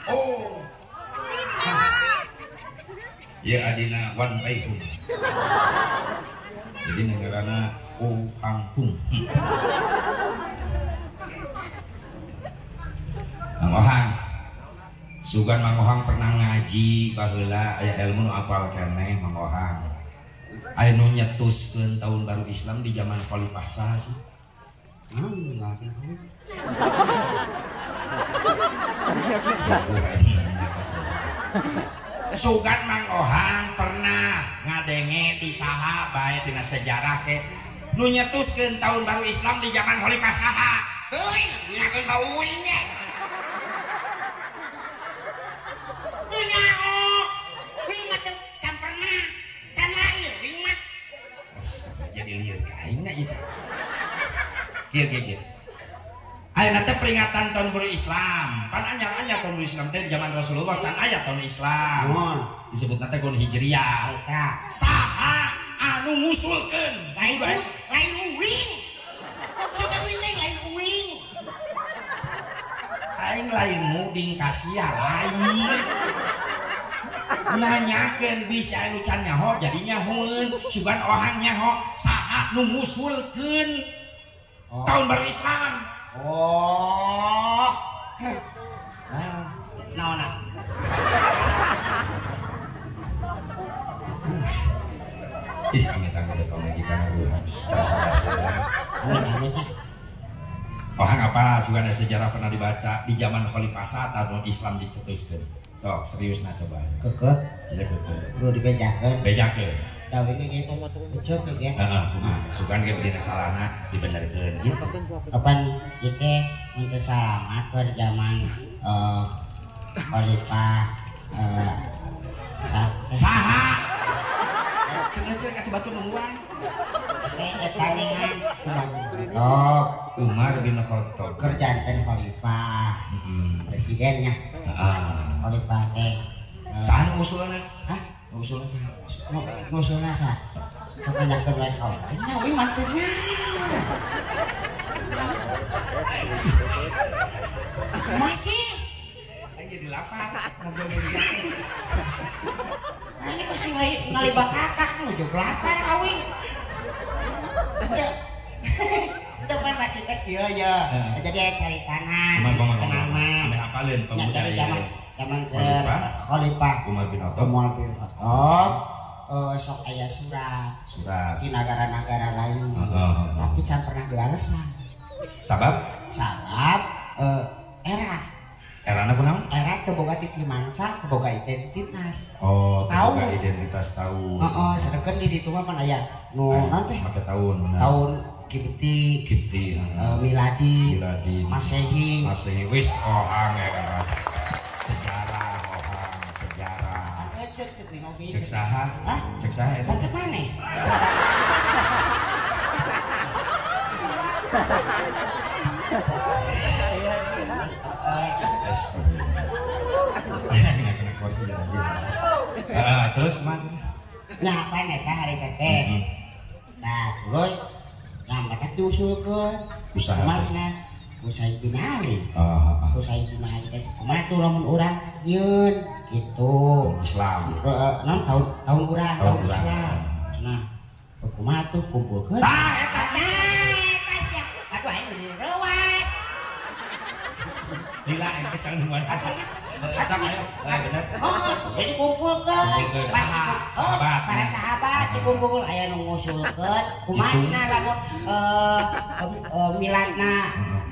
Oh. Ya adina Wan Baihum. Jadi negarana Oh Hang Hung. Mang Ohang. Sugan Mang Ohang pernah ngaji baheula aya ilmu nu apal keneh Mang Ohang. Aya nu nyetuskeun tahun baru Islam di zaman Khalifah saha sih? Sugan Mang Ohang pernah ngadenge ti saha bae tina sejarah ke nu nyetuskeun tahun baru Islam di zaman Khalifah saha? Teuing nyakeun ka uing nya. Teu nyaho. Uing mah teu can pernah. Can lahir uing mah. Astaga jadi lieur ka aing na ieu. Kieu kieu kieu. Ayeuna teh peringatan tahun baru Islam. Pan anyar-anyar tahun baru Islam teh di zaman Rasulullah can aya tahun Islam. Disebutna teh tahun Hijriah. Eta saha anu ngusulkeun? Lain lain uing. Sugan uing teh lain uing. Aing lain muding ka sia lain. Nanyakeun bisa anu can nyaho jadi nyahoeun. Sugan Ohang nyaho saha nu ngusulkeun tahun baru Islam? Oh. Nah, naon? Ih, amit-amit pamajikan ruhan. Can sadar-sadar. Amit-amit. Ohang apa sugan sejarah pernah dibaca di zaman Khalifah saat tahun Islam dicetuskeun. Sok serius nah coba. Kekeh. Iya kekeh. Kudu dibejakeun. Bejakeun. Tahu ini gitu. Ucup ya. Heeh, kumaha? Sugan ge dina salahna dibenerkeun gitu. Kapan ieu teh mun teu salah keur zaman Khalifah saha? Cenah-cenah ka batu nungguan. Eta ningan Umar bin Khattab. Umar bin Khattab keur janten khalifah. Presidennya. Heeh. Khalifah teh. Saha nu ngusulna? Hah? Ngusulna saha? Ngusulna saha? Sok nanyakeun wae ka urang. Nya uing mah teu Masih. Aing jadi lapar, ngobrol di Nah, ini pasti ngalibat kakak menuju lapar kawin. Itu kan masih kecil ya. Jadi cari tanah. Kumaha ameh apaleun pemuda ieu. Zaman ke Khalifah Umar bin Khattab. Umar bin Khattab sok aya surat. Surat di negara-negara lain. Tapi can pernah dibalesan. Sabab? Sabab era. Erana kunaon? Era teu boga titi mangsa, teu boga identitas. Oh, teu boga identitas tahun. Heeh, sedengkeun di ditu mah pan aya nu naon teh? Make tahun bener. Tahun Kipti, Kipti, Miladi, Miladi, Masehi. Masehi wis ohang ya kan. Sejarah ohang, sejarah. Cek cek nih oge. Cek saha? Hah? Cek saha eta? Cek maneh? Terus kumaha? Nya apa eta hari teh? Tah, tuluy lambat diusulkeun. Usaha. Kumaha? Ku Said bin Ali. Ku Said bin Ali teh kumaha tuh lamun urang nyieun gitu. Islam. Naon tahun tahun urang, tahun Islam. Nah, kumaha tuh kumpulkeun. Tah eta eta sia. Aduh aing jadi reuas. Lila aing kesal nungguan. Asam ayo, bener. Oh, jadi kumpulkeun. Sahabat, para sahabat dikumpulkeun aya nu ngusulkeun. Kumaha cenah lamun miladna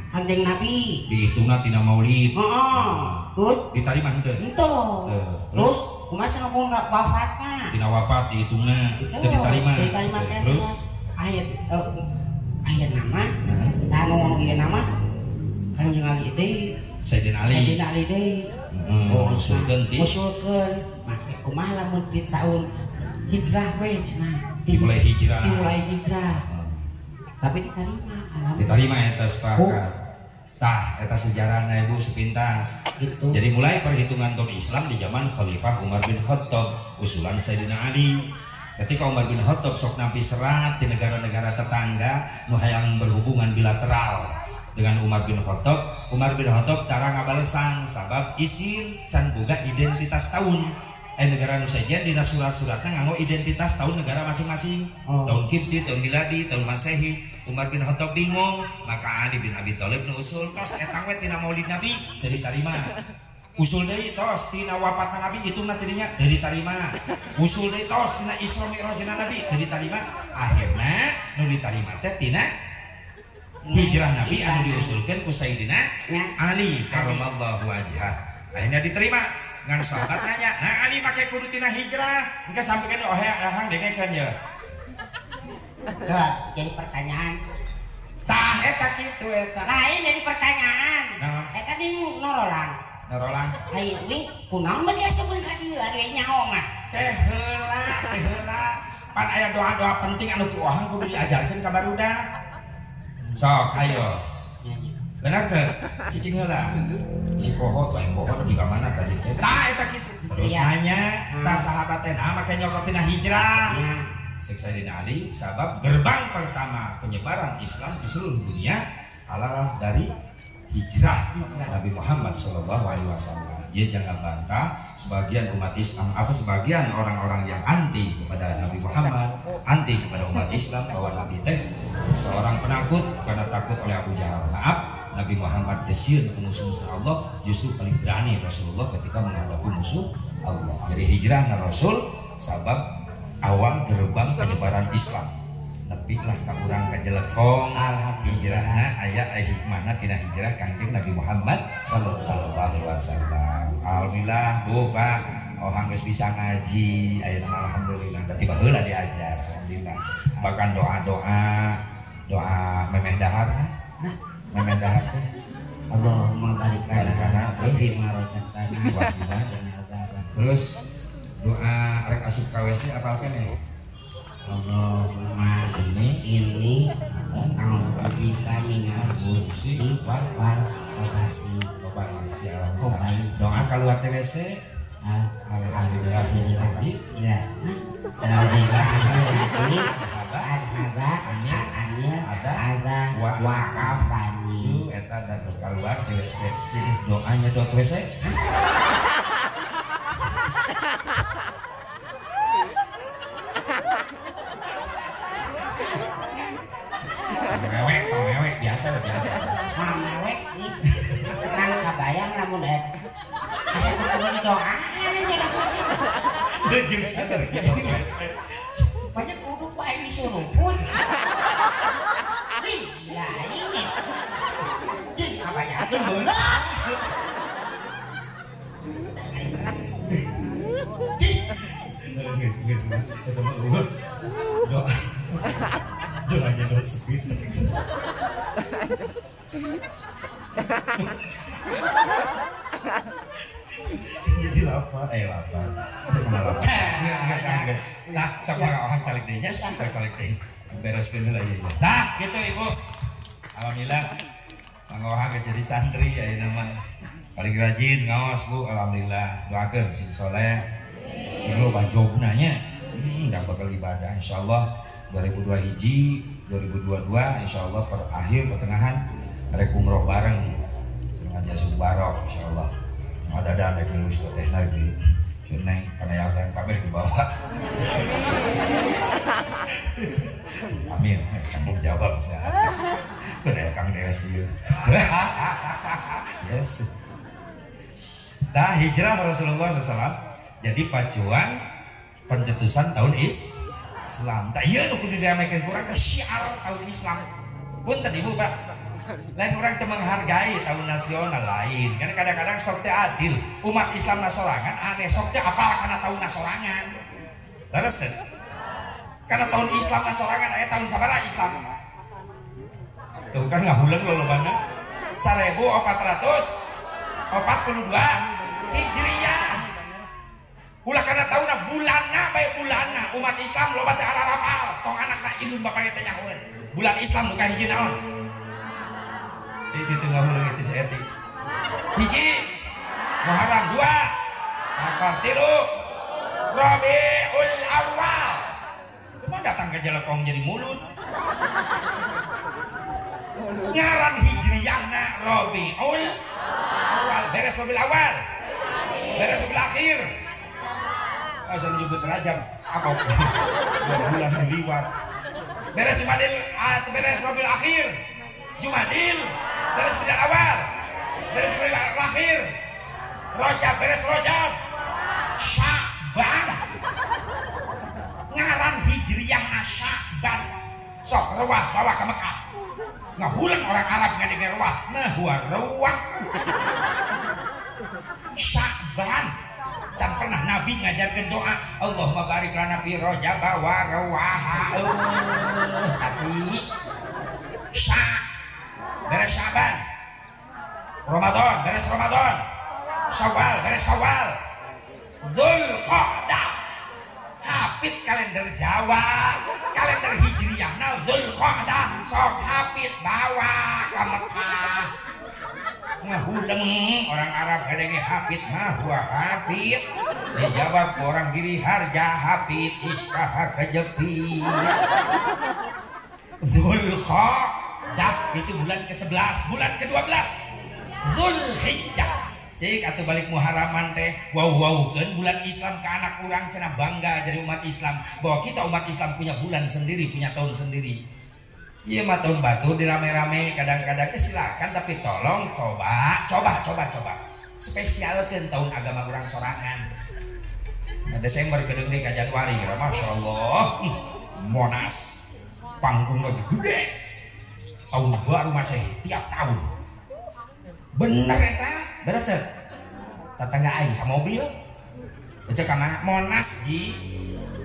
Kanjeng Nabi. Dihitungna tina Maulid. Heeh. Terus ditarima henteu? Henteu. Terus kumaha cenah lamun wafatna? Tina wafat dihitungna teu ditarima. Ditarima terus ayat ayat nama tah nu ieu nama Kanjeng Ali deui. Sayyidina Ali. Sayyidina Ali deui. Oh, ngusulkeun ti. Ngusulkeun. Make kumaha lamun di tahun hijrah we cenah. Dimulai hijrah. Dimulai hijrah. Tapi diterima, alhamdulillah. Diterima eta sepakat. Tah, eta sejarahna Ibu sepintas. Gitu. Jadi mulai perhitungan tahun Islam di zaman Khalifah Umar bin Khattab, usulan Sayyidina Ali. Ketika Umar bin Khattab sok nampi serat di negara-negara tetangga nu hayang berhubungan bilateral. dengan Umar bin Khattab. Umar bin Khattab tara ngabalesan sabab isin can boga identitas tahun. Negara nu sejen dina surat-suratna nganggo identitas tahun negara masing-masing. Oh. Tahun Kipti, tahun Miladi, tahun Masehi. Umar bin Khattab bingung, maka Ali bin Abi Thalib nu usul tos etang we tina Maulid Nabi jadi tarima. Usul deui tos tina wafatna Nabi hitungna tidinya jadi tarima. Usul deui tos tina Isra Mi'rajna Nabi jadi tarima. Akhirna nu ditarima teh tina hijrah Nabi anu diusulkeun ku Sayyidina Ali karramallahu wajhah. Akhirnya diterima. Ngan sahabat nanya, nah Ali make kudu tina hijrah, engke sampikeun oh ahang dengekeun ye. Tah, jadi pertanyaan. Tah eta kitu eta. Lain jadi pertanyaan. Nah. Eta di norolang. Norolang. Hayu we kunaon mah diasupkeun ka dieu ari nyaho mah. Teh heula, teh heula. Pan aya doa-doa penting anu ku ohang kudu diajarkeun ka barudak. Sok hayo. Benar teh? Cicing heula. Si poho tuh yang poho lebih ke mana tadi? Tah eta kitu. Terus nanya, tah sahabat teh nah make nyokotina hijrah. Syekh Sayyidina Ali sabab gerbang pertama penyebaran Islam di seluruh dunia adalah dari hijrah Nabi Muhammad sallallahu alaihi wasallam. Ia jangan bantah sebagian umat Islam atau sebagian orang-orang yang anti kepada Nabi Muhammad, anti kepada umat Islam bahwa Nabi teh seorang penakut karena takut oleh Abu Jahal. Maaf, Nabi Muhammad desir ke musuh-musuh Allah, justru paling berani Rasulullah ketika menghadapi musuh Allah. Jadi hijrah Rasul sabab awal gerbang penyebaran Islam. Tapi lah ka urang ka Jelekong, hijrahna aya hikmahna tina hijrah Kangjeng Nabi Muhammad sallallahu alaihi wasallam. Alhamdulillah Bu Pak, orang geus bisa ngaji, ayeuna mah alhamdulillah da tiba heula diajar, alhamdulillah. Bahkan doa-doa, doa memeh dahar. Memeh dahar teh Allahumma barik lana fi ma razaqtana wa qina adzaban. Terus doa rek asup ka WC apal keneh? Allahumma inni a'udzubika minal khubuthi wal khaba'ith. Doa keluar TWC alhamdulillah wa kafani eta da keluar TWC doanya dot WC. Mewek, mewek biasa biasa. Mewek sih. Kan kabayang lamun eta. Asa kudu didoaan nya da sih. Leujeung sadar gitu. Banyak kudu ku aing disuruhpun. Wih, gila ini. Jeung kabayangkeun heula. Geus geus eta mah eueuh. Doa. Doanya dot speed. Jadi lapar, lapar. Lapar. Enggak. Nah, sok orang calik deui nya, calik deui. Bereskeun heula ieu. Nah, gitu Ibu. Alhamdulillah. Mang Ohang geus jadi santri ayeuna mah. Paling rajin ngaos Bu, alhamdulillah. Doakeun sing soleh. Sing loba jobna nya. Jangan bakal ibadah insyaallah. 2002 hiji, 2022 insyaallah per akhir pertengahan rek umroh bareng dengan Yasin Barok insyaallah. Ada ada rek milu teh rek milu. Ceneng kanayakan kabeh dibawa. Amin, tanggung jawab saya. Bener Kang Des ieu. Yes. Tah hijrah Rasulullah SAW jadi pacuan pencetusan tahun Islam. Tak iya nu kudu diamekeun ku urang syiar tahun Islam. Punten Ibu Pak. Lain urang teu menghargai tahun nasional lain. Karena kadang-kadang sok teh adil. Umat Islam nasorangan aneh sok teh apal kana tahun nasorangan. Leres teh. Karena tahun Islam nasorangan aya tahun sabaraha Islam. Tuh kan ngahuleung lolobana. 1442 Hijriah. Ulah karena tahunna bulanna bae bulanna umat Islam loba teh ararapal tong anakna indung bapakna teh nyahoeun. Bulan Islam nu kahiji naon? Itu ngahuleung itu si Eti. Hiji Muharram, 2 Safar, 3 Rabiul Awal. Kumaha datang ke Jelekong jadi mulut. Ngaran Hijriah Rabiul Awal, beres Rabiul Awal, beres Rabiul Akhir. Asa menyebut Rajab, apa? 2 bulan diliwat. Beres Jumadil, beres Rabiul Akhir, Jumadil, beres Rabiul Awal, beres Rabiul Akhir, Rajab, beres Rajab, Sya'ban. Ngaran Hijriyah Sya'ban. Sok rewah bawa ke Mekah. Ngahulang orang Arab ngadenge rewah. Nah, huwa rewah. Sya'ban. Can pernah Nabi ngajarkeun doa, Allahumma barik lana fi Rajab wa rawaha. Tapi Sya beres Sya'ban. Ramadan beres Ramadan. Syawal beres Syawal. Dzulqa'dah. Hafid kalender Jawa, kalender Hijriyah nah Dzulqa'dah sok hafid bawa ke Mekah. Ngahuleng orang Arab kadenge hafid mah huwa hafid. Dijawab orang Giri Harja hafid istaha kejepit. Dzulqa'dah itu bulan ke-11, bulan ke-12 Dzulhijjah. Cik atau balik Muharraman teh wow-wowkeun bulan Islam ke anak urang cenah bangga jadi umat Islam bahwa kita umat Islam punya bulan sendiri, punya tahun sendiri. Iya mah tahun batu dirame-rame kadang-kadang silakan tapi tolong coba spesialkeun tahun agama urang sorangan. Nah, Desember gedeng deui ka Januari Masya Allah Monas panggung lagi gede tahun baru Masehi tiap tahun. Bener eta bener tetangga aing sama mobil baca ka mana Monas ji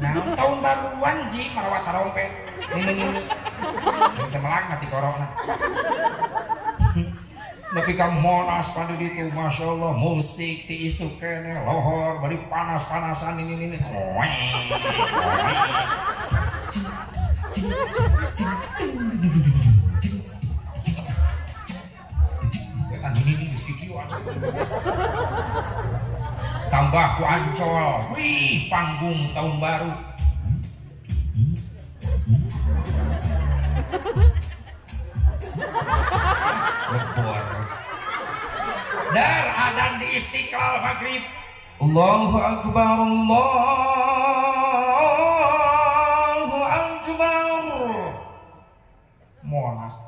nah tahun baruan ji marawat tarompet ini teh melak mati corona nepi ka Monas padu ditu Masya Allah musik ti isuk keneh lohor bari panas-panasan ini tambah ku Ancol, wih panggung tahun baru. Lebor. Dar adan di Istiqlal maghrib. Allahu Akbar, Allahu Akbar. Monas.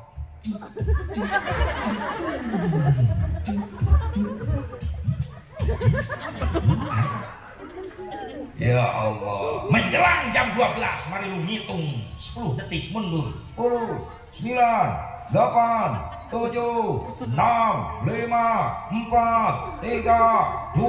Ya Allah, menjelang jam 12 mari lu ngitung 10 detik mundur. 10, 9, 8, 7, 6, 5, 4, 3, 2, 1.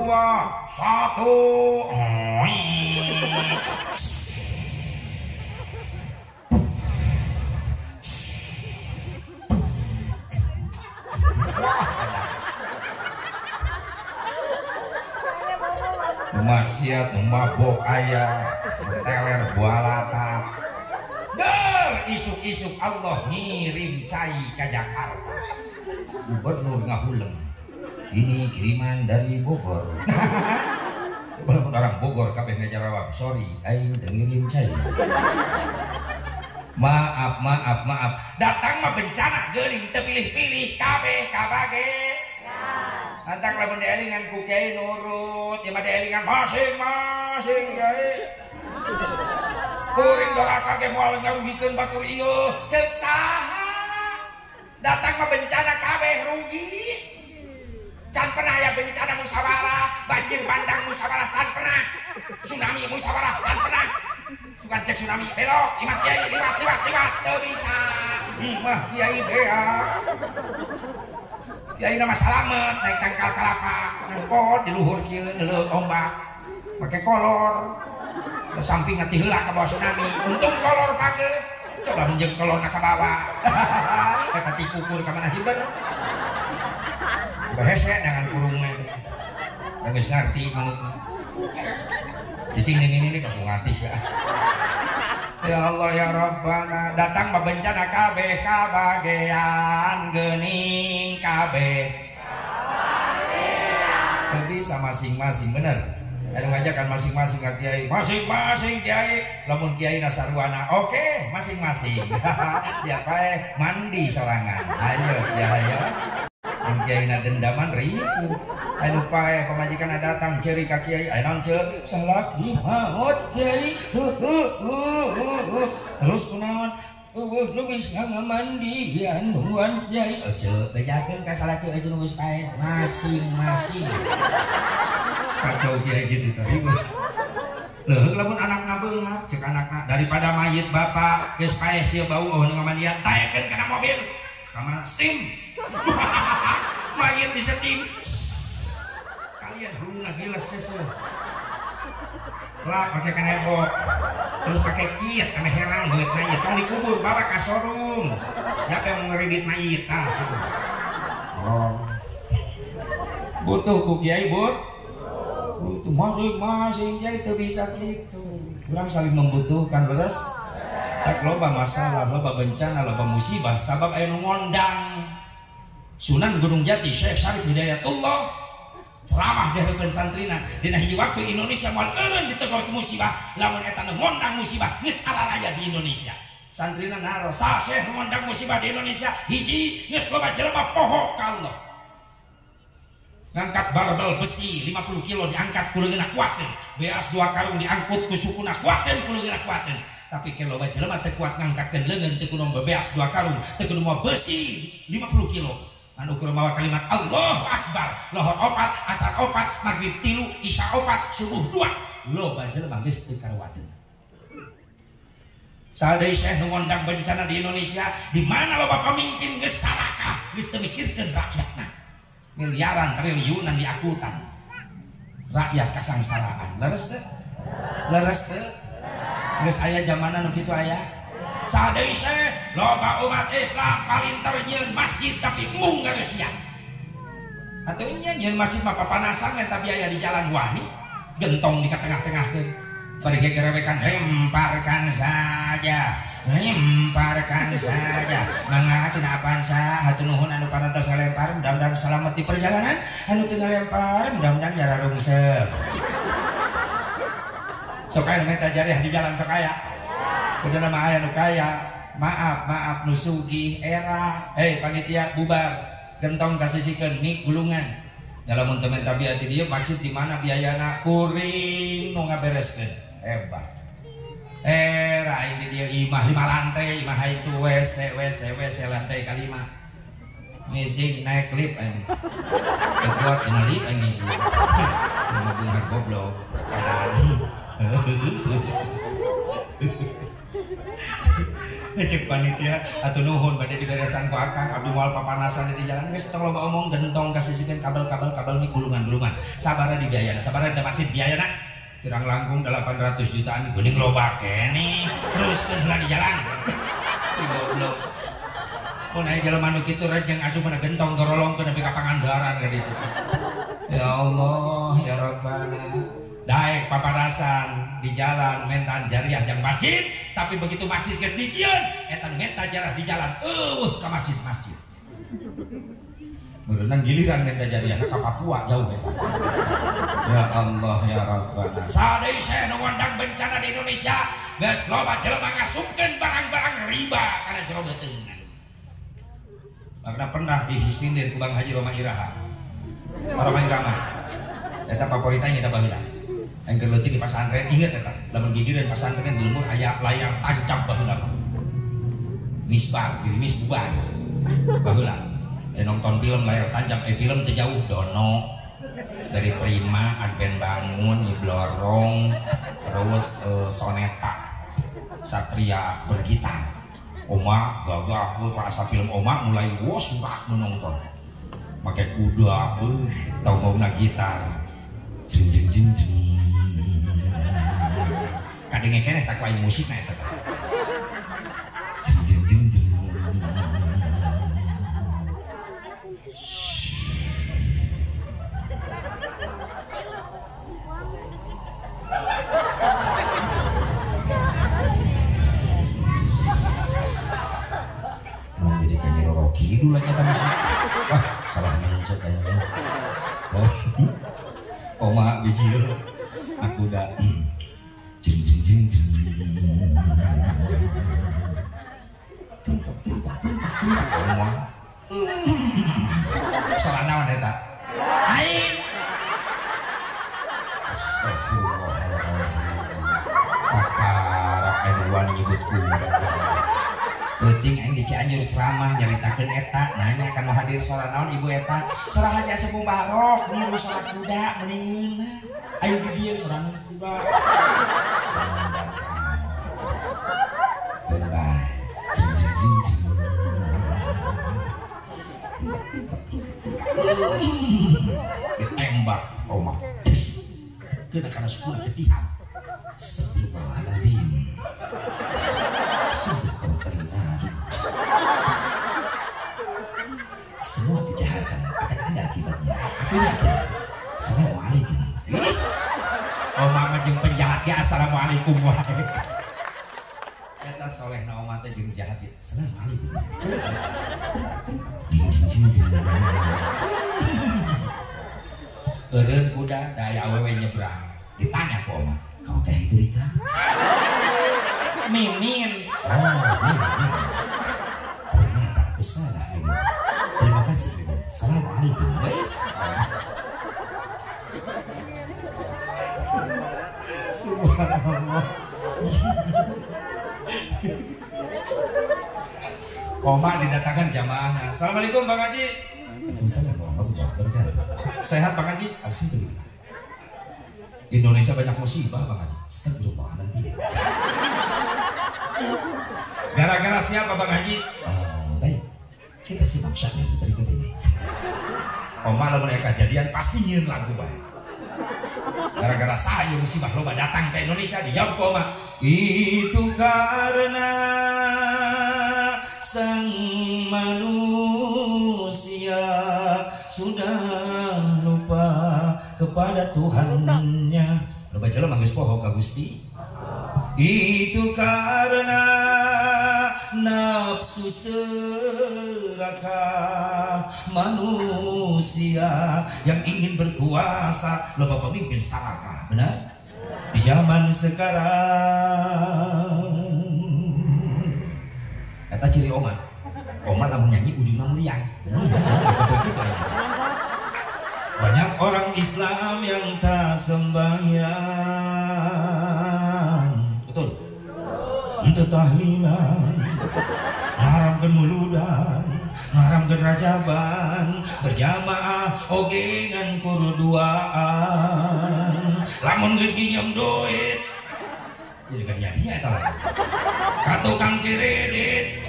Maksiat, mabok aya, teler bualata. Der isuk-isuk Allah ngirim cai ke Jakarta. Gubernur ngahuleng. Ini kiriman dari Bogor. Walaupun orang Bogor kabeh ngajarawab, sorry, aing teu ngirim cai. Maaf, maaf, maaf. Datang mah bencana geuning teu pilih-pilih kabeh kabage. Antang lamun dielingan ku kiai nurut, ieu mah dielingan masing-masing kiai. Kuring doraka ge moal ngarugikeun batur ieu, ceuk saha? Datang mah bencana kabeh rugi. Can pernah aya bencana musyawarah, banjir bandang musyawarah can pernah. Tsunami musyawarah can pernah. Sugan cek tsunami belok, imah kiai liwat liwat liwat teu bisa. Imah kiai beak. Kiai nama salamet naik tangkal kelapa nangkot di luhur kieu neuleuh ombak make kolor ke samping ngati heula ka bawah tsunami untung kolor page coba menjeung kolorna ka bawah eta tikukur ka mana hiber bahese dengan kurungna itu geus ngarti manukna cicing ini kos ngarti sia. Ya Allah ya Rabbana, datang mah bencana kabeh kabagean geuning kabeh. Teu bisa masing-masing bener. Anu ngajakan masing-masing ka kiai, masing-masing kiai, lamun kiai nasarwana, oke, masing-masing. Siapa mandi sorangan. Ayo sia ayo. Lamun kiai na dendaman ripuh. Anu pae pamajikan datang ceri ka kiai, aya naon ceu? Salaki maot kiai. Terus kunaon? Eueuh nu geus ngamandian nungguan kiai. Ceu bejakeun ka salaki eueuh nu geus pae masing-masing. Kacau kiai gitu tadi. Leuh lamun anakna beunghar cek anakna daripada mayit bapak geus paeh kieu bau eueuh nu ngamandian taekeun kana mobil. Ka mana steam. Mayit di steam. Kalian huluna gila seseuh. Lah pakai kanebo. Terus pakai kiat ame herang beungeut mayit tong dikubur bawa ka showroom. Siapa yang mau ngeridit mayit tah gitu. Oh. Butuh ku kiai but. Butuh masing-masing kiai teu bisa kitu. Urang saling membutuhkan leres. Tak loba masalah, loba bencana, loba musibah sabab aya nu ngondang. Sunan Gunung Jati Syekh Syarif Hidayatullah ceramah di heukeun santrina dina hiji waktu Indonesia moal eureun ditegor ku musibah lamun eta nu ngondang musibah geus alalaya di Indonesia. Santrina naros, "Sa Syekh ngondang musibah di Indonesia hiji geus loba jelema poho ka Allah." Ngangkat barbel besi 50 kilo diangkat ku leungeunna kuateun, beas 2 karung diangkut ku sukuna kuateun ku leungeunna kuateun. Tapi ke loba jelema teu kuat ngangkatkeun leungeun teu kudu beas 2 karung, teu kudu mawa besi 50 kilo. Anu keur mawa kalimat Allahu Akbar, lohor 4, asar 4, maghrib 3, isya 4, subuh 2. Loba jelema geus teu karuateun. Sadai Syekh nu ngondang bencana di Indonesia, di mana loba pamimpin geus sarakah, geus teu mikirkeun rakyatna. Miliaran triliunan diakutan. Rakyat kasangsaraan. Leres teu? Leres teu? Geus aya zamana nu kitu aya. Sadai Syekh loba umat Islam palinter nyieun masjid tapi mung gareusian. Atuh nya nyieun masjid mah papanasan eta biaya di jalan wani, gentong di tengah-tengahkeun. Bari gegerewekan lemparkan saja. Lemparkan saja. Mangga tina apaan sa hatur nuhun anu parantos ngalempar mudah-mudahan selamat di perjalanan, anu teu ngalempar mudah-mudahan jararungsep. Sok aya nu minta jariah di jalan sok aya. Udah nama aya nu kaya, maaf maaf nu sugih era, hei panitia bubar, gentong kasisikeun mik gulungan. Lamun teu minta biaya ti dieu masjid di mana biayana kuring nu ngabereskeun. Hebat. Era ini dia imah 5 lantai, imah itu WC WC WC lantai kelima. Ngising naik lift aing. Keluar dina lift aing. Rumah bunga goblok. Cek panitia atuh nuhun bade diberesan ku akang abdi moal papanasan di jalan geus tong loba omong gentong kasisikeun kabel-kabel kabel mi gulungan-gulungan. Sabara di biayana, sabara di masjid biayana. Kirang langkung 800 jutaan geuning loba keneh teruskeun heula di jalan. Goblok. Mun aya jelema nu kitu rejeng asupna gentong gorolongkeun nepi ka Pangandaran ka ditu. Ya Allah, ya Rabbana. Daek papanasan di jalan mentan jariah jang masjid, tapi begitu masjid geus dijieun eta menta jarah di jalan eueuh ka masjid-masjid. Berenang giliran menta jariah ka Papua jauh eta. Ya Allah ya Rabbana. Sadai Syekh nu ngondang bencana di Indonesia geus loba jelema ngasupkeun barang-barang riba kana jero beuteungna. Karena pernah dihisindir ku Bang Haji Roma Iraha. Roma Irama. Eta favoritanya eta baheula. Aing keur leutik di pasantren inget eta, lamun gigireun pasantren di lembur aya layar tancap baheula mah. Misbar, gerimis bubar. Baheula. Nonton film layar tancap, film teu jauh Dono. Dari Prima, Advent Bangun, Nyi Blorong, terus Soneta, Satria bergitar. Oma gagah, asa film Oma mulai wah suka menonton. Pakai kuda, tau mauna gitar. Jeng jeng jeng jeng. Kadenge keneh tak ku aing musikna eta. Jeng jeng jeng jeng. Nah, jadi kayak Roro Kidul aja musik. Wah, salah mencet kayaknya. Oh. Oma bijil. Aku udah jeng jeng jeng jeng. Tuntuk tuntuk tuntuk tuntuk. Oma. Salah naon eta? Aing. Astagfirullahaladzim. Kakarak eduan nyebut kuda. Penting aing di Cianjur ceramah nyaritakeun eta, nanya kan mau hadir sora naon ibu eta? Sora Haji Asep Mubarok, niru sora kuda mendingan. Ayo di dieu sora kuda. Goodbye. Ditembak oma. Kena karena sukuna ketihan. Astagfirullahaladzim. Sungguh kau terlalu. Semua kejahatan akan ada akibatnya. Aku yakin. Assalamualaikum. Yes. Oma mah jeung penjahat ge assalamualaikum wae. Eta solehna oma teh jeung jahat ge assalamualaikum. Eureun kuda daya awewe nyebrang. Ditanya ku oma, "Kau teh itu Rika?" Mimin. Oh, Mimin. Ternyata aku salah ini. Terima kasih Ibu. Assalamualaikum. Wes. Subhanallah. Oma didatangkan jamaahnya. Assalamualaikum Bang Haji. Waalaikumsalam warahmatullahi wabarakatuh. Sehat Bang Haji? Alhamdulillah. Indonesia banyak musibah Bang Haji. Astagfirullahaladzim. Gara-gara siapa Bang Haji? Baik, kita simak syair berikut ini. Oma lamun aya kejadian pasti nyieun lagu bae. Gara-gara saya musibah loba datang ke Indonesia dijawab ku Oma, itu karena sang manusia sudah lupa kepada Tuhannya. Loba jelema geus poho ka Gusti. Itu karena nafsu serakah manusia yang ingin berkuasa. Loba pemimpin serakah, benar? Di zaman sekarang. Kata ciri oma. Oma lamun nyanyi ujungna muriang. Begitu aja. Banyak orang Islam yang tak sembahyang. Betul. Untuk tahlilan, ngaramkeun muludan, ngaramkeun rajaban, berjamaah oge ngan kuruduaan. Lamun geus nginjem duit, jadi kan jadinya eta lah. Ka tukang kredit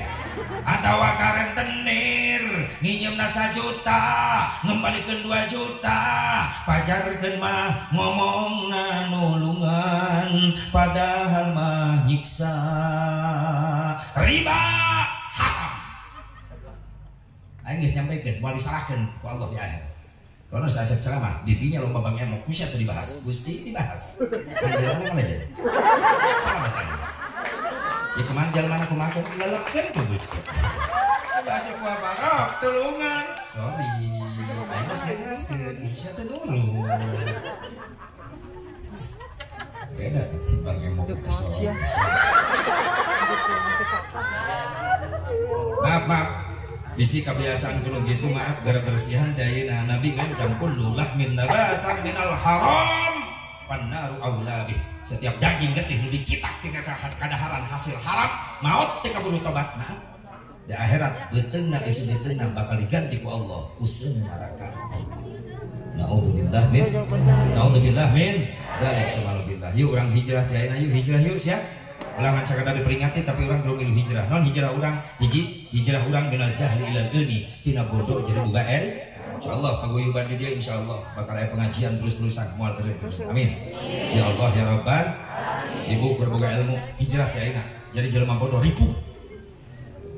atawa ka rentenir nginjemna 1 juta ngembalikeun 2 juta, pajarkeun mah ngomongna nulungan padahal mah nyiksa. Riba haram. Aing geus nyampekeun moal disalahkeun ku Allah di akhirat. Kalau saya ceramah, didinya lomba bang emok, kusya tuh dibahas, Gusti dibahas. Jalan mana aja? Salah tanya. Ya kemana jalan mana aku makan, lelepkan tuh Gusti. Bahasa kuah barok, tulungan. Sorry, aing mah sanes Insya teh nurut. Beda tuh bang emok kesel. Maaf maaf. Bisi kebiasaan kuno gitu maaf gara bersihan dayana Nabi ngancam kullu lahmin nabatan minal haram pannaru aula bih. Setiap daging getih nu dicitak tina kadaharan hasil haram maut teu kaburu tobat. Maaf di akhirat beuteungna isi beuteungna bakal diganti ku Allah useun neraka. Naudzubillah min naudzubillah min dzalik subhanallah. Yuk urang hijrah ti ayeuna yuk hijrah yuk siap. Ulangan sakadar diperingati tapi orang belum milu hijrah. Non hijrah orang hiji hijrah orang minal jahli ilal ilmi tina bodoh jadi boga el. Insyaallah paguyuban di dia insyaallah bakal aya pengajian terus-terusan moal terus. Amin. Ya Allah ya Rabban. Ibu berboga ilmu hijrah ti ayeuna jadi jelema bodoh ripuh.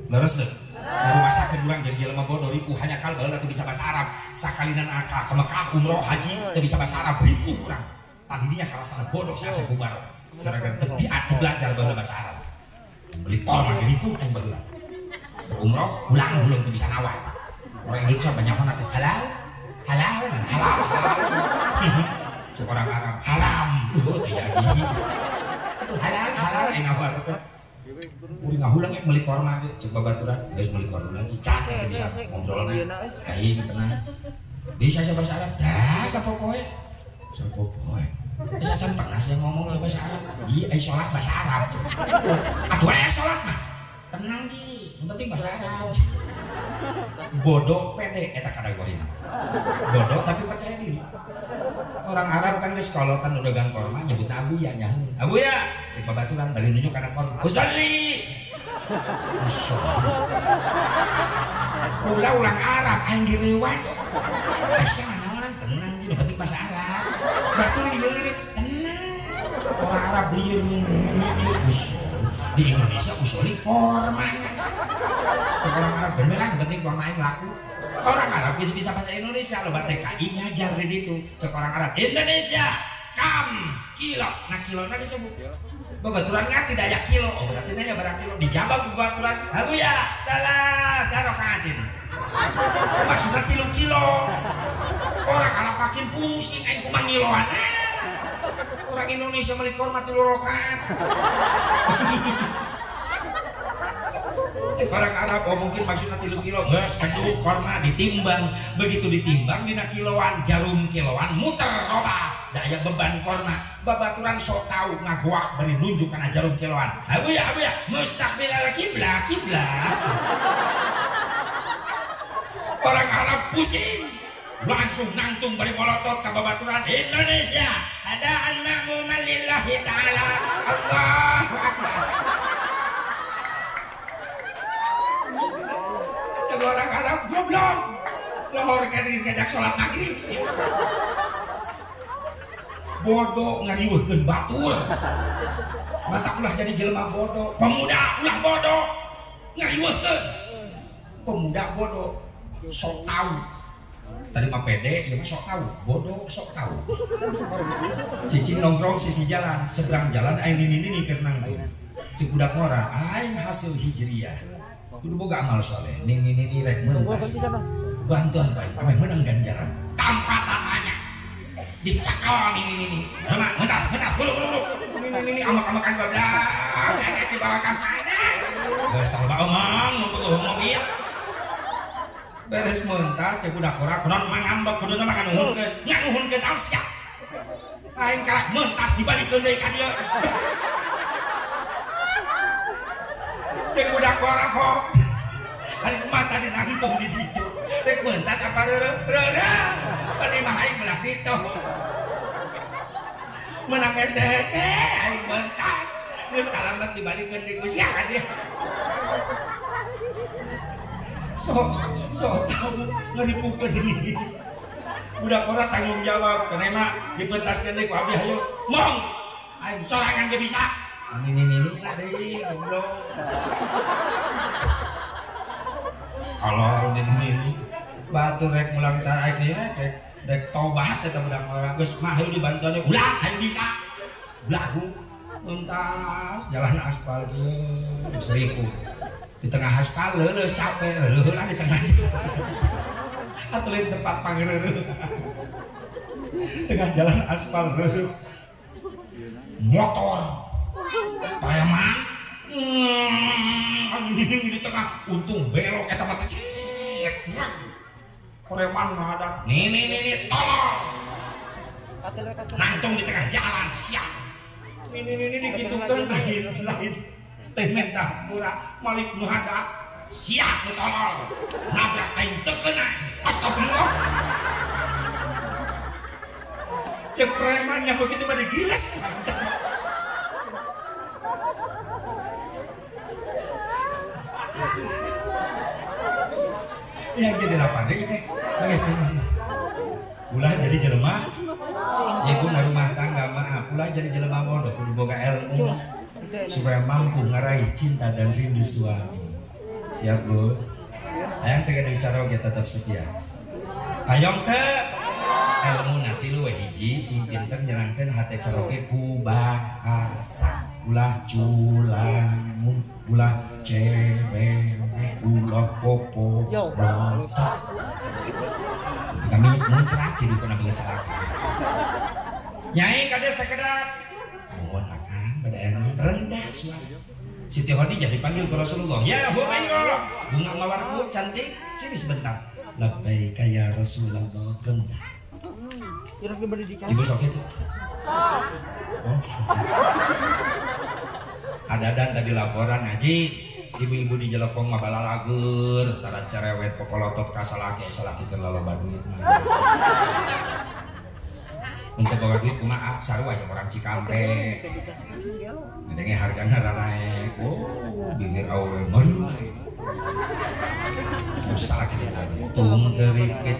Leres teu? Baru masakeun urang jadi jelema bodoh ripuh hanya kal baheula teu bisa bahasa Arab. Sakalinan aka ke Mekah umroh haji teu bisa bahasa Arab ripuh urang. Tadinya kalasana bodoh si Asep Mubarok. Gara-gara tepi belajar bahasa Arab. Beli korma ripuh yang baheula. Umroh ulang-ulang tuh bisa nawar. Orang Indonesia banyak banget halal, halal, halal, halal. Cek orang Arab haram. Duh, teu jadi. Aduh halal, halal yang nawar. Kuring ngahulang ek meuli korma ge cek babaturan geus meuli korma lagi cas teh bisa ngobrolna aing tenang bisa sia bahasa Arab dah sapopoe sapopoe geus acan pernah sia ngomong bahasa Arab ji ai salat bahasa Arab atuh aya salat mah tenang ji yang penting bahasa Arab bodoh pede eta kategorina bodoh tapi percaya diri. Orang Arab kan geus kolotan udagan korma nyebutna abuya nya. Abuya cek babaturan bari nunjuk kana korma. Usolli. Ulah urang Arab aing direuwas. Asa naonan tenang ji penting bahasa Arab. Batur lieur tenang. Orang Arab lieur mikir di Indonesia usoli korma. Cek orang Arab bener lah penting korma aing laku. Orang Arab bisa bahasa Indonesia, loba TKI ngajar di ditu. Cek orang Arab Indonesia, kam kilo. Nah kilona disebut. Babaturan ngerti daya kilo. Oh berarti nanya barang kilo. Dijawab babaturan, habuya, dalah, darokaatin. Maksudnya 3 kilo. Orang Arab makin pusing, aing kumaha ngiloan. Orang Indonesia meuli korma 3 rakaat. Cek orang Arab, oh mungkin maksudnya 3 kilo, geus keduk korma ditimbang, begitu ditimbang dina kiloan, jarum kiloan muter robah, da aya beban korma, babaturan sok tau ngagoak bari nunjuk kana jarum kiloan. Abuya abuya, mustaqbilal kiblat kiblat. Orang Arab pusing, langsung nangtung bari molotot ka babaturan Indonesia. Ada an-ma'muman lillahi ta'ala. Allahu akbar. Orang Arab goblok lohor kan geus ngajak salat maghrib bodoh ngariweuhkeun batur mata ulah jadi jelema bodoh pemuda ulah bodoh ngariweuhkeun pemuda bodoh sok tahu tadi mah pede ieu mah sok tahu bodoh sok tahu cicing nongkrong sisi jalan seberang jalan aing nini-nini keur nangtung cek budak ngora aing hasil hijriah kudu boga amal soleh nini nini rek mentas bantuan baik ameh menang ganjaran tanpa tanya dicakal nini nini nama mentas mentas bulu bulu nini nini amak-amakan goblok rek dibawa ka mana geus tah loba omong nu mobil beres mentas cek budak ora kunaon mangambek kuduna mah nganuhunkeun nganuhunkeun alsya aing kalah mentas dibalikeun deui ka dieu cek budak orang kok hari mata dinangtung di ditu rek mentas apa reureuh reureuh tadi mah aing belah ditu menang hese-hese aing mentas geus salamet dibalikeun deui ku sia ka dieu sok sok tau ngeripukeun ini budak ora tanggung jawab karena mah dipentaskeun deui ku abdi hayu mong aing sorangan ge bisa ini lah deui goblok. Allah ini batur rek mulang tarik ieu rek rek tobat eta budak orang geus mah hayu dibantuan ulah aing bisa. Belagu mentas jalan aspal kieu seribu. Di tengah aspal leuleus capek leuleus lah di tengah. Atuh lain tempat pangreureun. Tengah jalan aspal leuleus. Motor preman di tengah untung belok eta mah cik preman menghadap nih nih nih tolong nangtung di tengah jalan siap nih nih nih dikitukeun lain lain lain mentah murah malik menghadap siap nu tolong nabrak aing teu kena astagfirullah cek preman yang begitu mah digiles. Yang jadi lapar deh teh. Ulah jadi jelema ibu na rumah tangga maaf ulah jadi jelema bodoh kudu boga ilmu supaya mampu ngeraih cinta dan rindu suami. Siap Bu? Hayang teh kada bicara oge tetap setia. Hayang teh ilmu na tilu we hiji sing pinter nyerangkeun hate caroge ku bahasa. Ulah culamun, ulah cewek, ulah popo, rontok. Kami muncrat jadi pernah mencerak. Nyai kada sekedar mohon akan pada yang rendah suara. Siti Khadijah dipanggil ke Rasulullah. Ya Humairah, bunga mawarku cantik, sini sebentar. Labbaika ya Rasulullah, rendah. Ibu sok itu. Oh. Ada dan tadi laporan ngaji, ibu-ibu di Jelekong mah balalager, tara cerewet popolotot ka salaki, salaki keur laloba duit mah. Untuk bawa duit kumaha sarua jeung orang Cikampek. Ngedenge hargana raraek. Oh, bibir awewe meureuh. Salaki tung teripit.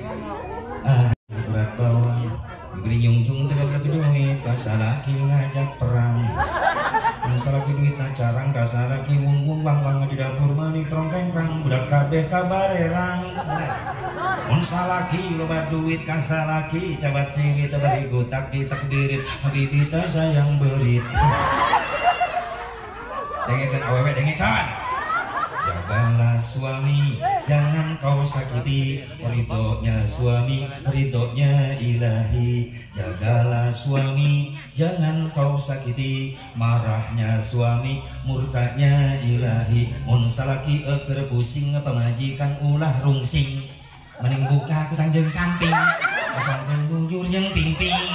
Ah, berat bawang. Diberi nyungcung teu goblok duit, ka salaki ngajak perang. Salaki duit na carang ka salaki wung-wung wang-wang di dapur meuni trongkreng budak kabeh kabarerang. Mun salaki loba duit ka salaki cabat cingit bari gutak ditakbirit habibi teh sayang berit. Dengekeun awewe dengekeun. Jagalah suami, jangan kau sakiti, ridhonya suami, ridhonya ilahi. Jagalah suami, jangan kau sakiti, marahnya suami, murkanya ilahi. Mun salaki eukeur pusing pamajikan ulah rungsing. Mending buka kutang jeung samping, samping bujur jeung pingping.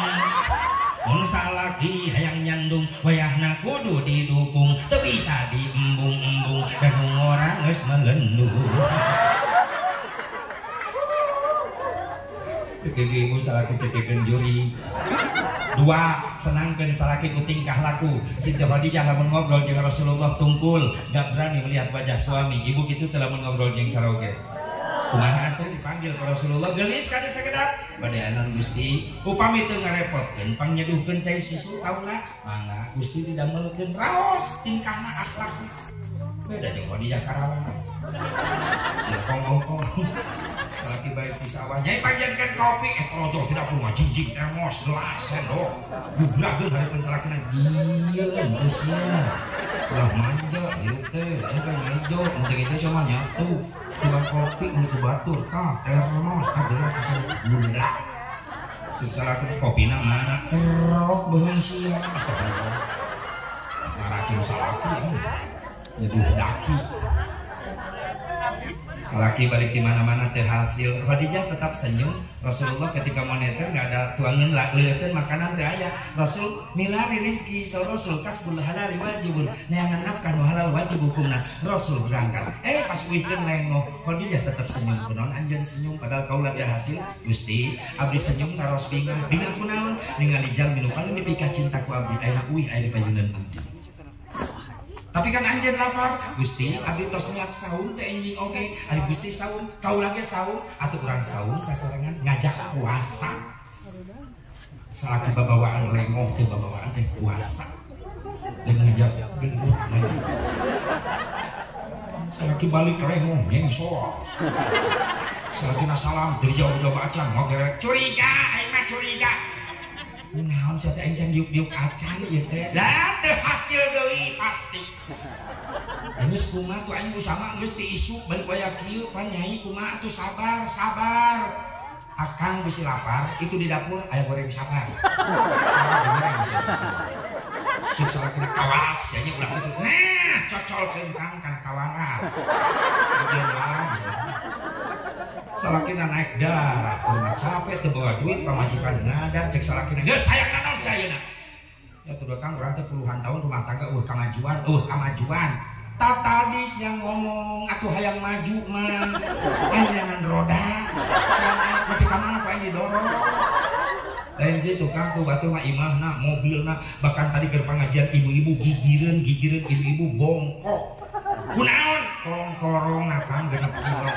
Mun salaki hayang nyandung, wayahna kudu didukung, teu bisa diembung-embung, dan orang geus melendung. Cek ibu salaki cekekeun juri. Dua, senangkeun salaki ku tingkah laku. Siti Khadijah lamun ngobrol jeung Rasulullah tungkul, gak berani melihat wajah suami. Ibu kitu teh lamun ngobrol jeung caroge. Kumaha atuh dipanggil ke Rasulullah geulis kana sakedap bade anan Gusti upami teu ngarepotkeun pangnyeduhkeun cai susu kaula mangga Gusti didamelkeun raos tingkahna akhlakna beda jeung Khadijah Karawang ya kongong salaki bae di sawah nyai panjenkeun kopi rojo tidak perlu ngajinjing termos gelas sendok gubrageun hareupeun salakina ieu geusnya ulah manja hirup teh aya kan ngejo mun teh kitu sia mah nyatu tiba kopi nu batur tah termos tah gelas asa gula cek salaki kopina mana kerok beuheung sia astagfirullah ngaracun salaki nyeduh daki. Salaki balik di mana-mana teu hasil. Khadijah tetap senyum. Rasulullah ketika moneter nggak ada tuangan leuteun makanan teu aya. Rasul milari rizki, so Rasul kasbul halali wajibun. Neangan nafkah nu halal wajib hukumna. Rasul berangkat. Pas uihkeun lengoh, Khadijah tetap senyum. Kunaon anjeun senyum padahal kaula teu hasil. Gusti, abdi senyum taros bingah. Bingah kunaon? Ningali jalmi nu paling dipika cinta ku abdi aya uih aya di payunan abdi. Tapi kan anjeun lapar, Gusti, abdi tos niat saum teh enjing oge. Ari Gusti saum, kaula ge saum, atuh urang saum sasarengan ngajak puasa. Salaki babawaan lengoh teh babawaan teh puasa. Dan ngajak gendut. Salaki balik lengoh nyengsor. Salaki salam dari jauh-jauh acan ngogerek curiga, aing mah curiga. Naon sia teh encan diuk-diuk acan ieu teh. Lah teu hasil deui pasti. Geus kumaha tuh aing usama geus ti isuk balik waya kieu pan nyai kumaha atuh sabar, sabar. Akang bisi lapar, itu di dapur aya goreng sabar. Sabar digoreng sia. Cek salakina kawalat sia nya ulah kitu. Nah, cocolkeun Kang kana kawalat. Bagian lalam. Salakina naik darah, kurang capek teu bawa duit pamajikan ngadar cek salakina geus hayang naon sia ayeuna. Ya tuh Kang urang teh puluhan tahun rumah tangga eueuh kamajuan, eueuh kamajuan. Tadi siang ngomong atuh hayang maju mah. Ayangan roda. Siang nepi ka mana ku aing didorong. Lain gitu Kang tuh batur mah imahna, mobilna, bahkan tadi keur pangajian ibu-ibu gigireun, gigireun ibu-ibu bongkok. Kunaon? Korong-korong Kang genep kilo.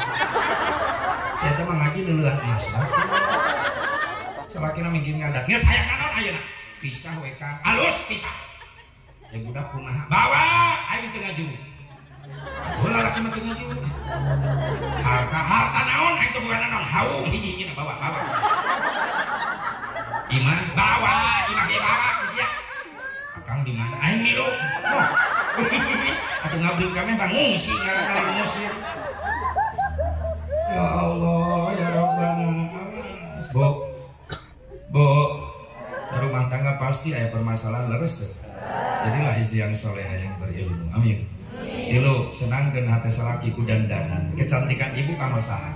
Saya teh mah ngaji leuleun emas lah. Salakina mingkin ngadat. Geus hayang naon ayeuna? Pisah we Kang. Alus pisah. Ya budak kumaha? Bawa aing teu ngaju. Atuh lalaki mah teu ngaju. Harta harta naon aing teu boga naon. Haung hiji-hijina bawa, bawa. Imah bawa, imah ge bawa sia. Akang di mana? Aing milu. Atuh ngabreuk kami bangung sih ngaran ngusir. Ya Allah, ya Rabbana. Bo, bo, rumah tangga pasti ada permasalahan leres tuh. Jadilah istri yang soleha yang berilmu. Amin. Tilu, senangkeun hate salaki ku dandanan. Kecantikan ibu kanggo saha?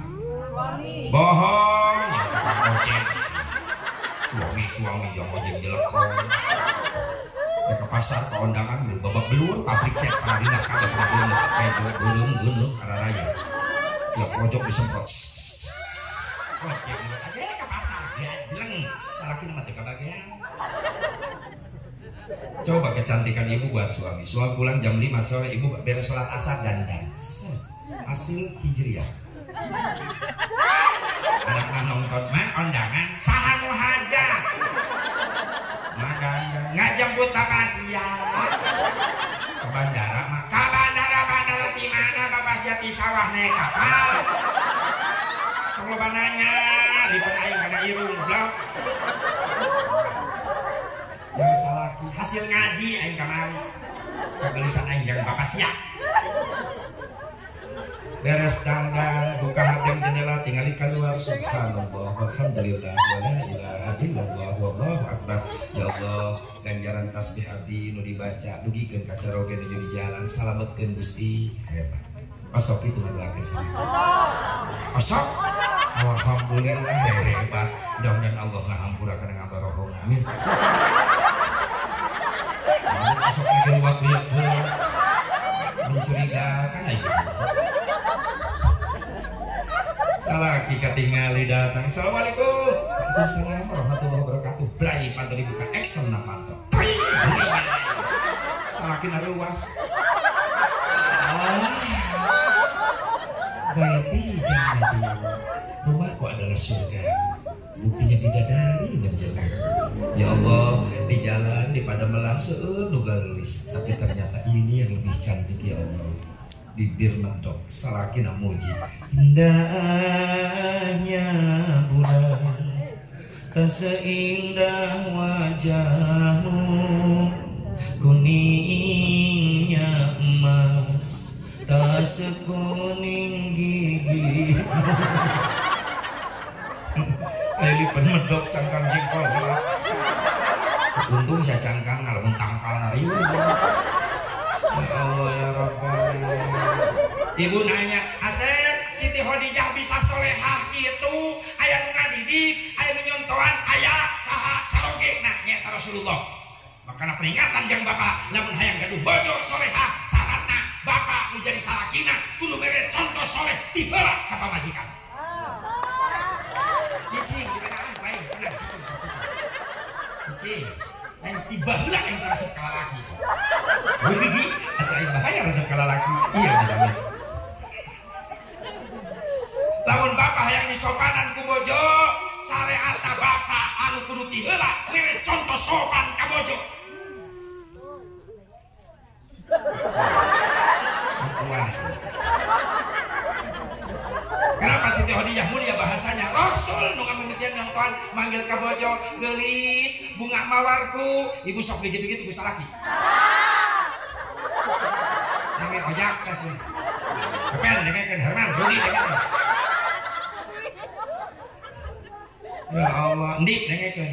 Bohong. Suami yang ojek jelekong. Ke pasar ke undangan babak belur pabrik cek parina kabeh beuleuh kayak beuleuh kararaya. Ya pojok disemprot. Ojek aja ke pasar gajleng salaki mah teu kabagean. Coba kecantikan ibu buat suami. Suami pulang jam 5 sore, ibu beres sholat asar dandan. Hasil hijriah. Anak nonton mah undangan saha nu hajat. Makan ngajemput bapak siap ke bandara mah. Ka bandara di mana bapak siap di sawah naik kapal. Tong loba nanya, lipen aing kana irung goblok. Yang salaki hasil ngaji aing kamari. Kagelisan aing yang bapak siap. Beres dandan, buka hadang jendela, tinggali keluar. Subhanallah, walhamdulillah, wala ilaha illallah, wallahu akbar. Ya Allah, ganjaran tasbih abdi nu dibaca, dugikeun ka caroge nuju di jalan, salametkeun Gusti. Hebat. Osok itu ngadoakeun sana. Osok. Alhamdulillah hebat. Mudah-mudahan Allah ngahampura kana ngabarohong. Amin. Osok lagi waktu ya mencurigakan aja. Salaki katingali datang. Assalamualaikum. Waalaikumsalam warahmatullahi wabarakatuh. Brai panto dibuka action na panto. Salaki naruas. Baiti jannati. Rumahku adalah surga. Buktinya bidadari menjelma. Ya Allah, di jalan di Padamelan seueur nu geulis, tapi ternyata ini yang lebih cantik ya Allah. Bibir mentok, salaki muji. Indahnya bulan, tak seindah wajahmu, kuningnya emas, tak sekuning gigimu. Lipen medok cangkang jengkol. Untung saya cangkang, lamun tangkal nariu. Ya Allah ya Rabbana. Ibu nanya, Asep, Siti Khadijah bisa solehah gitu, aya nu ngadidik, aya nu nyontoan, aya saha caroge nah nyata Rasulullah. Makana peringatan jang bapak, lamun hayang gaduh bojo solehah, syaratna bapak nu jadi salakina kudu mere contoh soleh ti heula ka pamajikan. Cicing, gimana baik, tenang, cicing, cicing. Cicing, aing tiba heula aing resep ka lalaki. Wih, atau aing bahaya resep ka lalaki. Iya dijamin. Lamun bapak hayang disopanan ku bojo, sareatna bapak anu kudu ti heula mere contoh sopan ka bojo. Puas. Kenapa Siti Khadijah mulia bahasanya? Rasul nu ngamimitian nonton manggil ka bojo, geulis, bunga mawarku, ibu sok gitu-gitu ku salaki. Denge ojak kasih. Kepen dengekeun Herman, Dudi dengekeun. Ya Allah, endi dengekeun.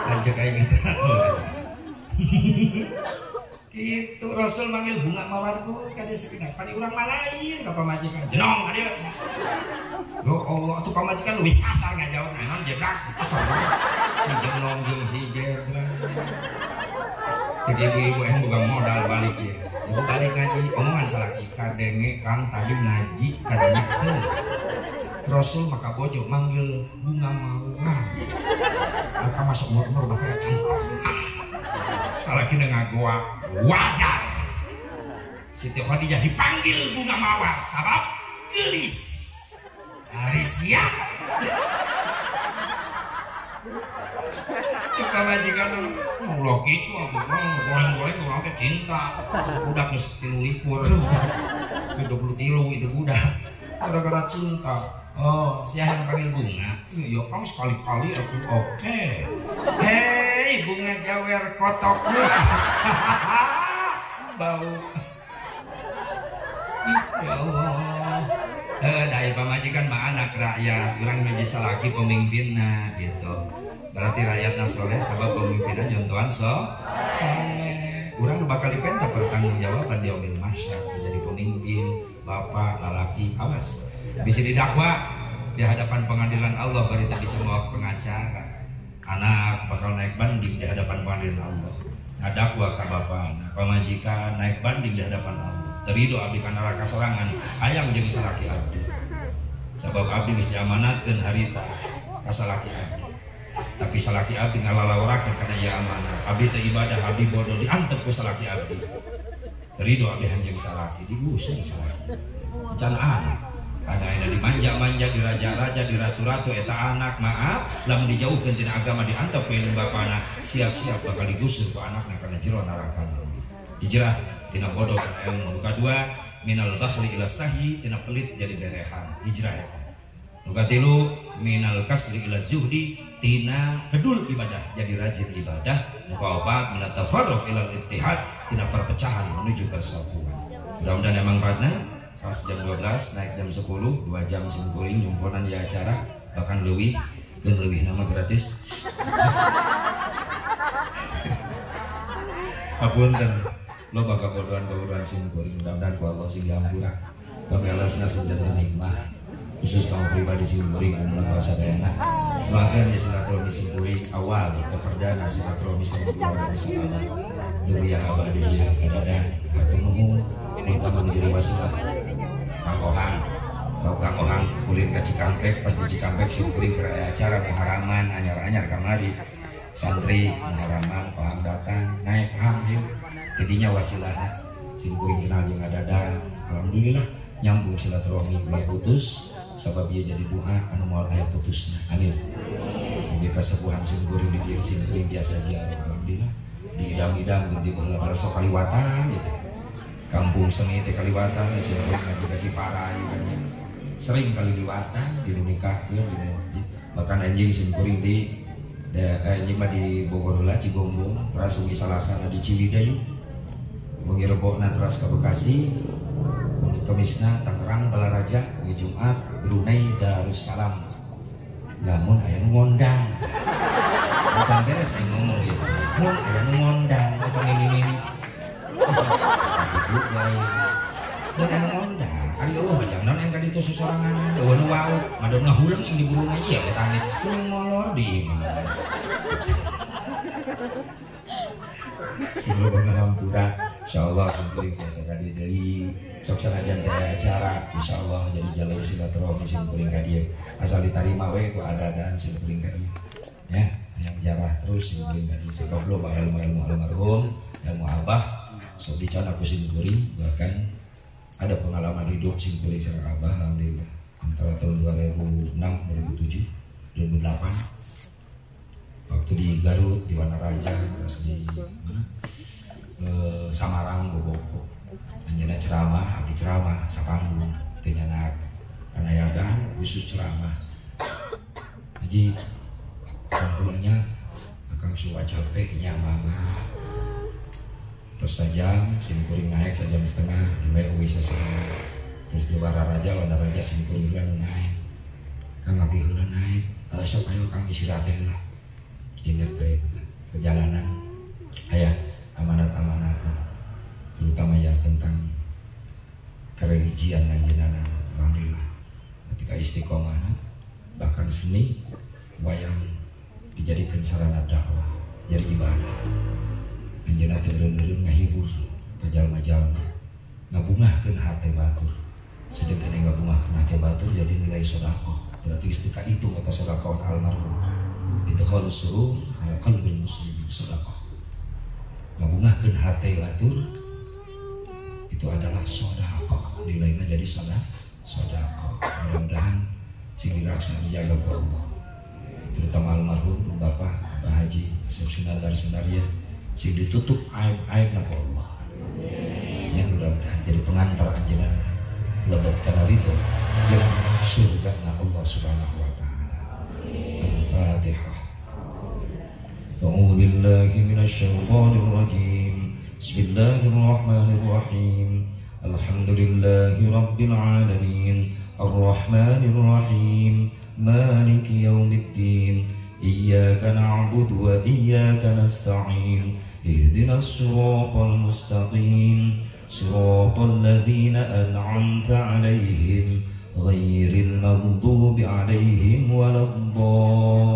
Lanjut aing eta. Itu Rasul manggil bunga mawarku kade sepindah. Pani urang mah lain ka pamajikan. Jenong ka dieu. Yo Allah, atuh pamajikan leuwih kasar ngajauh naon jebrak. Astagfirullah. Si jenong jeung si jebrak. Cek ibu-ibu yang boga modal balik ya. Ibu balik ngaji, omongan salaki kadenge Kang tadi ngaji kadenge. Rasul maka bojo manggil bunga mawar. Maka masuk umur-umur bakal cantik. Salaki ngagoa wajar. Siti Khadijah dipanggil bunga mawar sabab gelis. Arisia. Cek pamajikan ulah kitu goreng-goreng urang teh cinta. Budak geus 23, 23 itu budak. Gara-gara cinta. Oh, siapa yang panggil bunga? Ya kamu sekali-kali aku oke. Hei, bunga jawer kotokmu. Bau. Ya Allah. Dari pamajikan mah anak rakyat, urang meji salaki pemimpinna gitu. Berarti rakyatna soleh sabab pemimpinna nyontohan soleh. Urang bakal dipenta pertanggungjawaban di yaumil mahsyar menjadi pemimpin, bapak, lalaki, awas. Bisa didakwa di hadapan pengadilan Allah bari teu bisa mawa pengacara. Anak bakal naik banding di hadapan pengadilan Allah. Ngadakwa ka bapana, pamajikan naik banding di hadapan Allah. Terido abdi ka neraka sorangan, hayang jeung salaki abdi. Sabab abdi geus diamanatkeun harita ka salaki abdi. Tapi salaki abdi ngalalaworakeun kana ieu amanat. Abdi teh ibadah, abdi bodoh diantep ku salaki abdi. Terido abdi hanjeung salaki, digusur salaki. Can anak. Kada ayeuna dimanja-manja, diraja-raja, diratu-ratu eta anak, maaf, lamun dijauhkeun tina agama diantep ku indung bapana, siap-siap bakal digusur ku anakna kana jero neraka. Hijrah tina bodoh kana ilmu. Nu kadua, minal bakhli ila sahyi, tina pelit jadi berehan. Hijrah eta. Nu katilu, minal kasli ila zuhdi, tina kedul ibadah jadi rajin ibadah. Nu kaopat, minat tafarruq ilal ittihad, tina perpecahan menuju persatuan. Mudah-mudahan yang manfaatna. Pas jam 12 naik jam 10, 2 jam simkuring nyumponan di acara, bahkan leuwih dan leuwih nama gratis. Hapunten, lo bakal bodohan-bodohan simkuring, mudah-mudahan ku Allah sing dihampura. Pamelasna senjata nikmah, khusus kamu pribadi simkuring umumna sadayana. Bahkan ya silaturahmi simkuring awal itu perdana silaturahmi sama keluarga misalnya. Duriya abah di dia kadadang hatur nuhun terutama menjadi wasilah. Kang Ohang, kalau Kang Ohang kulin ke Cikampek, pas di Cikampek simkuring ke acara muharaman anyar-anyar kamari santri muharaman Ohang datang naik Ohang yuk jadinya wasilahna simkuring kenal jeung adadang, alhamdulillah nyambung silaturahmi ulah putus sabab dia jadi doa anu moal aya putusna, amin. Di kasepuhan simkuring di dieu simkuring biasa dia alhamdulillah diidam-idam di baheula sok kaliwatan gitu. Kampung seni teh kaliwatan simkuring ngaji ka Ciparai kan sering kali liwatan di nikahkeun di bahkan anjing simkuring di anjing mah di Bogor heula Cigombong teras Sungai Salasana di Ciwidey wengi Rebona teras ka Bekasi wengi Kemisna Tangerang Balaraja wengi Jumat Brunei Darussalam lamun aya nu ngondang can beres aing ngomong ieu mun aya nu ngondang atau ini mun aya nu ngondang ari eueuh mah jang naon aing ka ditu susorangan eueuh nu wau madon ngahuleng ing di Brunei ieu we tangit mun molor di imah sing loba ngahampura insyaallah simkuring biasa ka dieu deui sok sanajan teh acara insyaallah jadi jalur silaturahmi simkuring ka dieu asal ditarima we ku adadan simkuring ka dieu ya yang jarah terus simkuring ka dieu sebab loba ilmu-ilmu almarhum ilmu abah sok dican aku simkuring bahkan ada pengalaman hidup simkuring sareng abah alhamdulillah antara tahun 2006 2007 2008 waktu di Garut di Wanaraja terus di mana Samarang Boboko anjeunna ceramah abdi ceramah sapanggung teu nyanak kanayagan khusus ceramah haji panggungnya akang suka capek nya mama terus sajam simkuring naik sajam setengah dua uwi sasaran terus di Wanaraja Wanaraja simkuring heula naik kang abdi heula naik sok ayo kang istirahat heula ingat dari perjalanan ayah amanat-amanat terutama ya tentang kereligian anjeunna alhamdulillah ketika istiqomah bahkan seni wayang dijadikan sarana dakwah jadi ibadah anjeunna teh eureun-eureun ngahibur ka jalma-jalma ngabungahkeun hate batur sedengkeun ngabungahkeun hate batur jadi nilai sedekah berarti istiqomah itu eta sedekah almarhum idkhalus surur ala qalbil muslimin sedekah ngabungahkeun hate batur itu adalah sedekah nilainya jadi sedekah mudah-mudahan sing diraksa dijaga ku Allah terutama almarhum Bapak Abah Haji Asep Sunandar Sunarya sing ditutup aib-aibna ku Allah yang mudah-mudahan jadi pengantar anjeunna lebet kana ridho jeung surga na Allah Subhanahu wa taala. Al-Fatihah. A'udzu billahi minasyaitonir rajim. Bismillahirrahmanirrahim. Alhamdulillahi rabbil alamin. Arrahmanir rahim. Maliki yaumiddin. Iyyaka na'budu wa iyyaka nasta'in. اهدنا الصراط المستقيم صراط الذين أنعمت عليهم غير المغضوب عليهم ولا الضالين.